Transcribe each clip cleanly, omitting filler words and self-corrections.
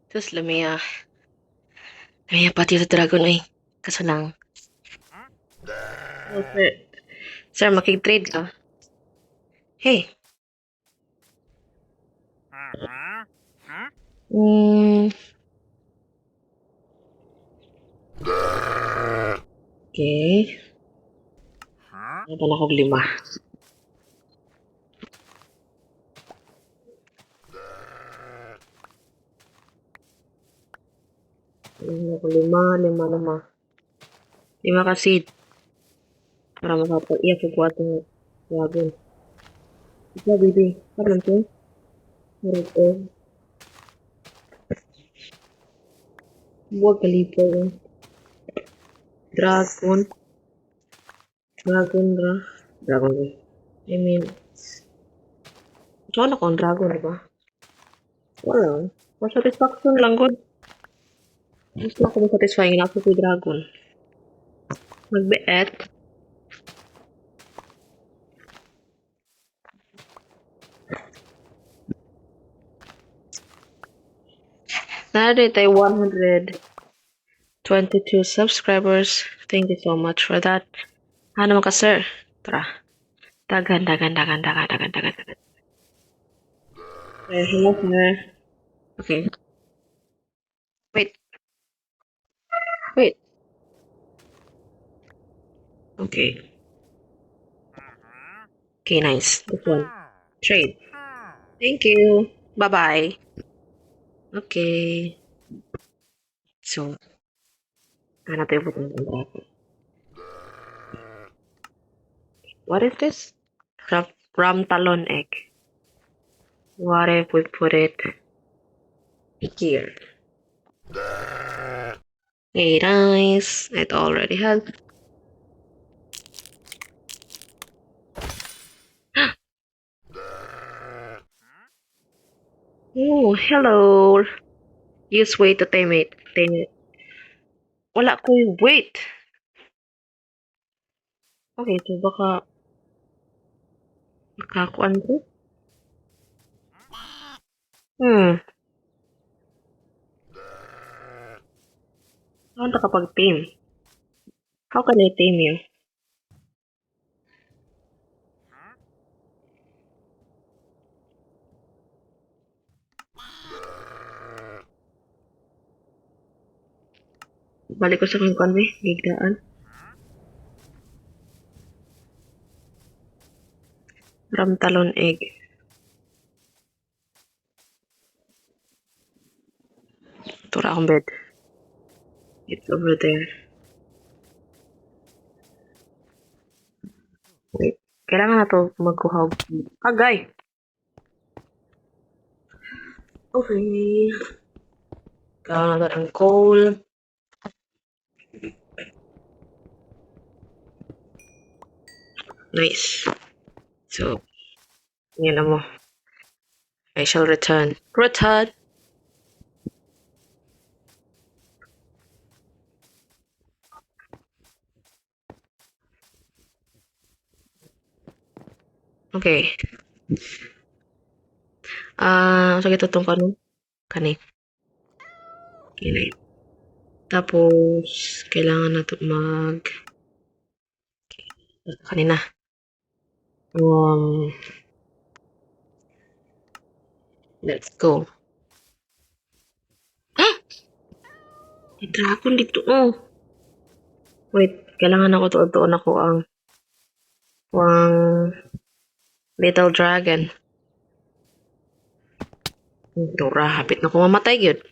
Tapos lamia. Lamia pati sa dragon eh. Kaso lang. Oh, sir. Sir, makig-trade ka. Hey. Okay. Ano pala akong lima? Ano ako, lima, lima, lima. Lima ka seed. Para makapag-iya ko atong dragon. Ikaw, baby. Parang to. Harap ko. Huwag kalipaw eh. Dragon. Dragon ra. Dragon eh. I mean, so ano kung dragon, di ba? Wala. For satisfaction lang, good. Gusto ako ma-satisfy nga ako kay dragon. Magbeet. Naa tayo 122 subscribers. Thank you so much for that. Ano ka, sir? Tara. Dagan, dagan, dagan, dagan, dagan, dagan, dagan. Okay, hello, sir. Okay. Wait. Wait. Okay. Okay, nice. This one. Trade. Thank you. Bye-bye. Okay. So, ano tayo butang ng dragon? What is this? Ram talon egg. What if we put it here? Hey, nice. It already has. Oh, hello. Use wait to tame it. Tame it. Wala ko yung wait. Okay, so baka makakuan ko. Saan ta kapag tame? How can I tame you? Balik ko sa kong kuan be, gigdaan. Ramtalon egg. Tura akong bed. It's over there. Wait. Kailangan na to magkuha. Agay! Okay. Kailangan na to ng coal. Nice. So, yan na mo. I shall return. Return! Okay. Ah, sige itong kano? Kani. Okay. Tapos, kailangan na to mag... Okay. Kanina. Let's go. Ah! May dragon dito, oh. Wait, kailangan ako tuon-tuon ako ang little dragon. Dora, hapit na ko mamatay gyud.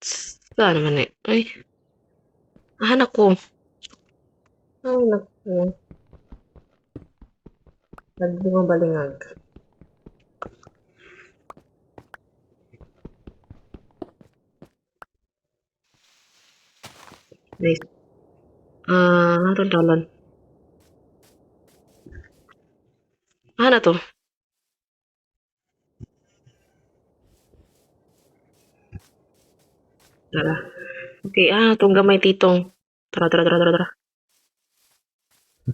Saan naman eh? Ay. Ah, naku. Ay, naku. Nagbunga balingag. Nice. Ah, uh, dalan. Ah, na to? Tara. Okay, ah, itong gamay titong. Tara, tara, tara, tara, tara.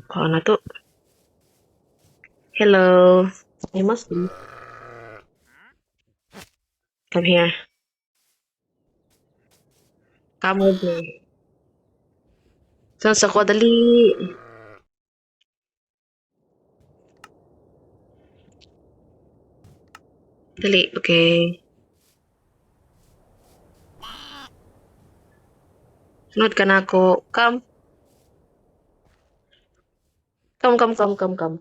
Kuha na to. Hello. I must be. Come here. Come with me. Saan sa ko? Dali. Dali, okay. Sunod ka na ako. Come. Come, come, come, come, come.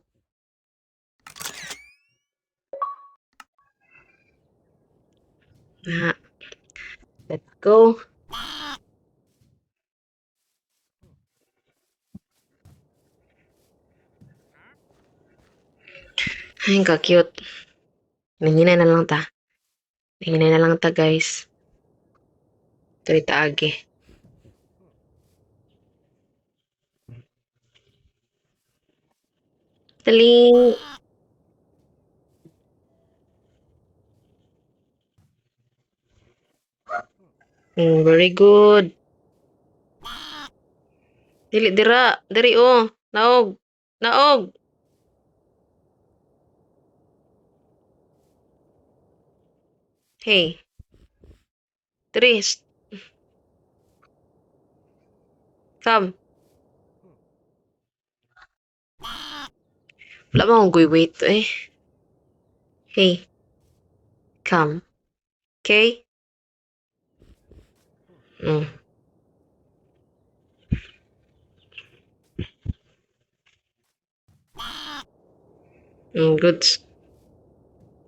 Na. Let's go. Ay, ka-cute. Nanginay na lang ta. Nanginay na lang ta, guys. Diri ta agi. Dali. Very good. Dili dira, diri oh. Naog. Naog. Hey. Diri. Come. Wala man akong wait eh. Hey. Come. Okay? Goods.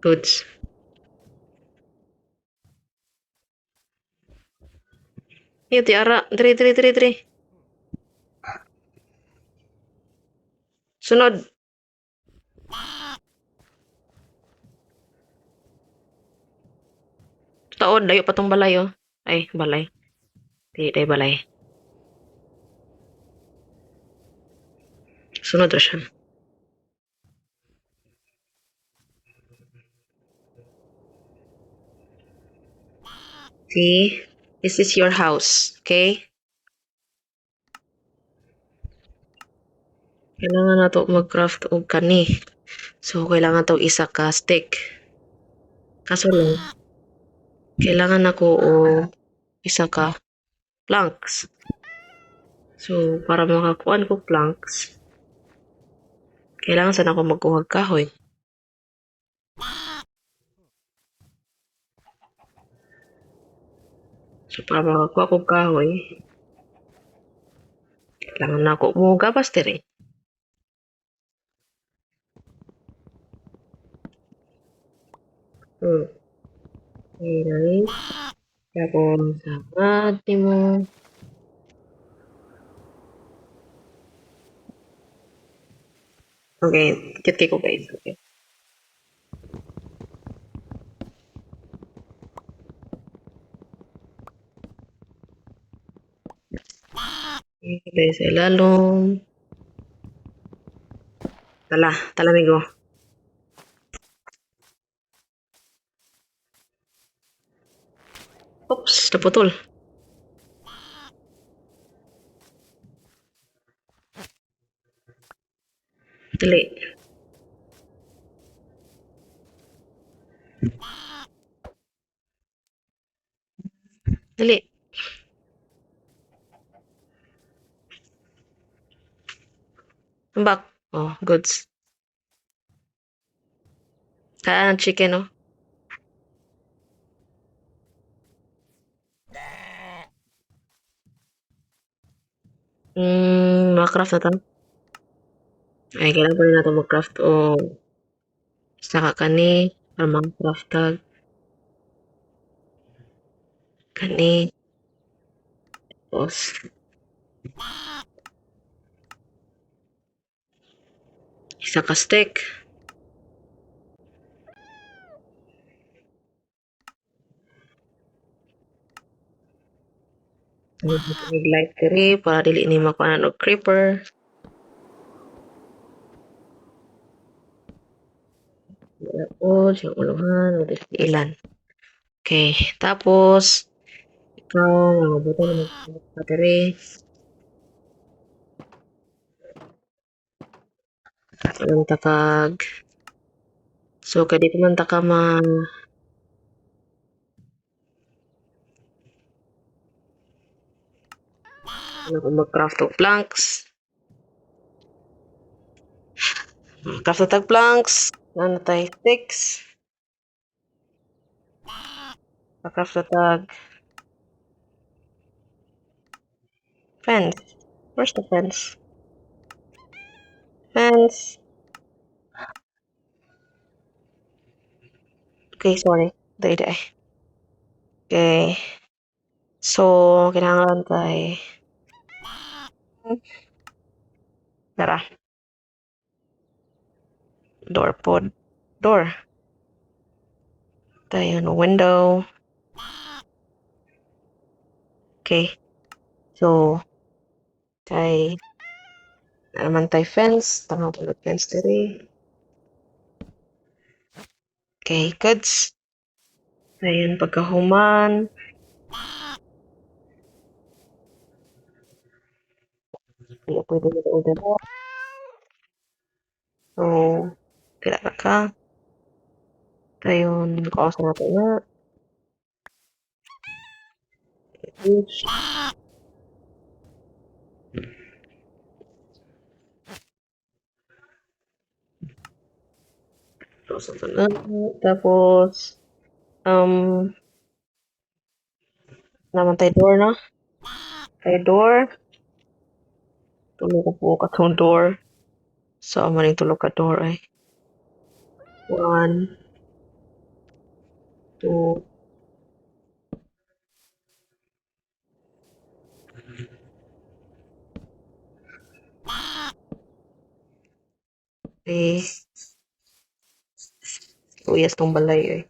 Goods. Iyo, ti ara. Diri, diri, diri, diri. Sunod. Taod, layo pa tong balay, oh. Ay, balay. Di, day balay. Sunod ra siya. See? This is your house, okay? Kailangan nato mag-craft og kani. So, kailangan to isa ka stick. Kaso lang, kailangan nako og isa ka planks. So, para makakuan ko planks, kailangan sana ako magkuha kahoy. So, para makakuha ko kahoy, kailangan nako mo gapas diri. Okay, nice. Tapos, sangad nimo. Okay, cute kay ko guys. Okay. Okay, sa ilalom. Tala, tala migo. Oops, naputol. Dali. Dali. Come back. Oh, goods. Kaya ng chicken, oh. Maka-craft na ta. Ay, kailangan pa rin natin mag-craft o saka kani para maka-craft tag. Kani. Tapos, isa ka stick. Light diri para dili ni makuha og creeper. O, siyang uluhan, ilan. Okay, tapos, ikaw, mga buto na mag-battery. Anong takag? So, kaya dito man ta ka ma Ano ko mag-craft og planks. Craft na tag planks. Naa na tay sticks. Craft na tag fence. Where's the fence? Fence. Okay, sorry. Dai dai. Okay. So, kinahanglan tay Tara. Door pod. Door. Tayo no window. Okay. So, kay naa naman tay fence. Tanaw po fence diri. Okay, goods. Ayan, pagkahuman. Hindi pwede na dira. So, pila ra ka. Dayon, kuha sa nato na. Use. Tapos, naman tay door, no? Tay door. Tulo ka buok atong door. So, amo ning tulo ka door ay. 1, 2, 3. Uyas tong balay ay.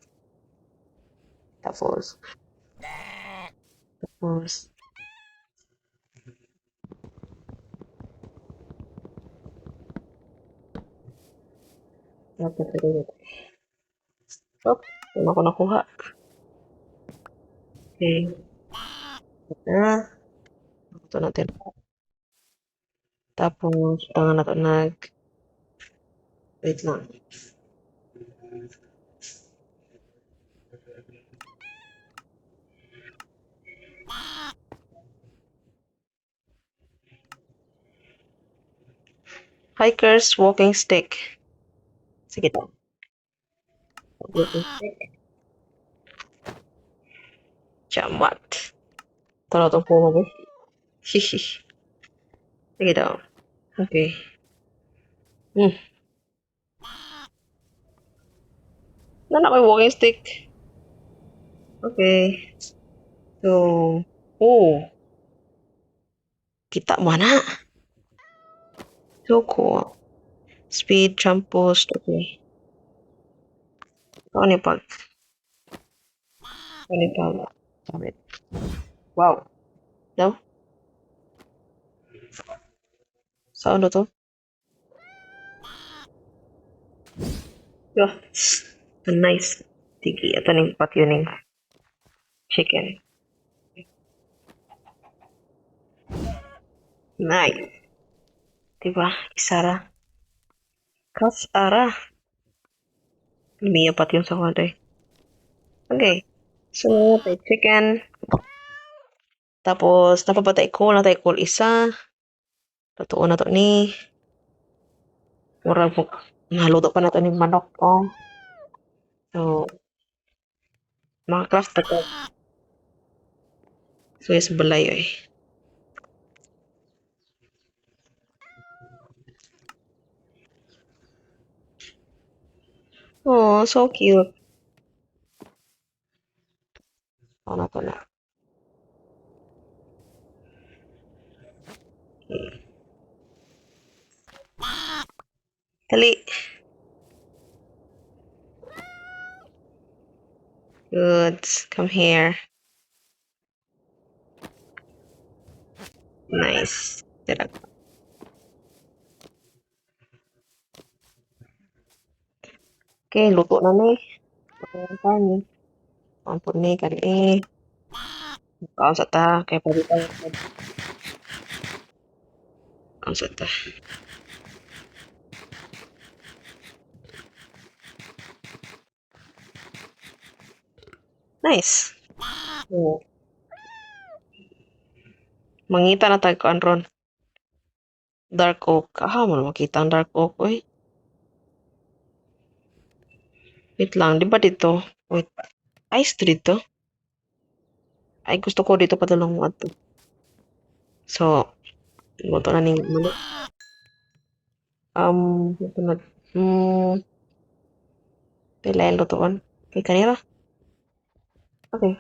Tapos, tapos, Oh, wala ko nakuha. Okay. Na. Ito natin. Tapos, tangan na to nag... Wait lang. Hiker's walking stick. Sige to. Walking stick. Chamat. Tara itong puma ko. Hihi. Sige daw. Okay. Wala na may walking stick. Okay. So, oh. Kita mo na. So cool. Speed, jump boost. Okay. Ano yung pag? Ano yung pag? Sabit. Wow. No? Saan na to? Yeah. Nice. Sige, ito ning patyo ning chicken. Nice. Diba? Isara. Kas ara. Lumiya pati yung sa konti. Okay. So, tay chicken. Tapos, napapatay ko. Natay ko isa. Totoo na to ni. Murag mo. Naluto pa na to ni manok. Oh. So, maka-craft na to. So, yes, balay ay. Oh, so cute. Ano to na? Okay. Dali. Good. Come here. Nice. Tira. Okay, luto na ni. Luto ni. Ampun ni kani. Kaon sa ta kay pwede tayo. Kaon sa ta. Nice. Oh. Mangita na tag kuan ron. Dark oak. Aha mo na makita ang dark oak, oy. Wait lang, di ba dito? Wait. Ice to dito? Ay, gusto ko dito padulong mo adto. So, mo to na ning mali. Ito na. Pila lutoon. Kay kanira. Okay.